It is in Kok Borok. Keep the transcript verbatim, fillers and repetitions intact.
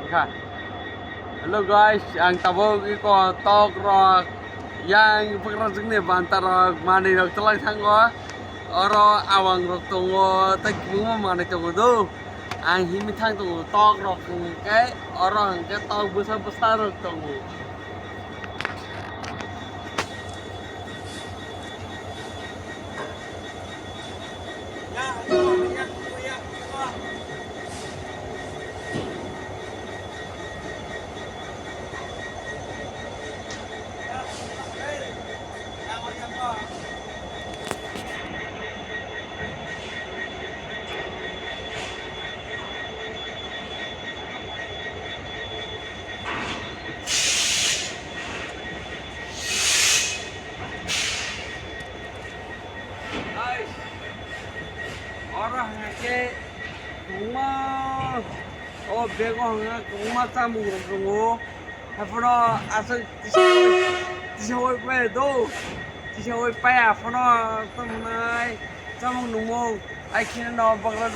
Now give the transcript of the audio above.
Hello guys, ang tabuk iko tok rok yang bakrajwkni banta rok manwi rok twlai thango. Oro awang rok tongo, tei kwbangma manwi tongo do. Ang himwi thang tongo tok rok hwnkhe, oro hwnkhe tok bwsa bwsa rok tongo. Oro hwnkhe kwbangma, o bego hwnkhe kwbangma chamung rok tongo. Haiphano aswk tisa, tisa oi paya do, tisa oi paya phano tongmwnai chamung nungmung. Ai kheno no bagra.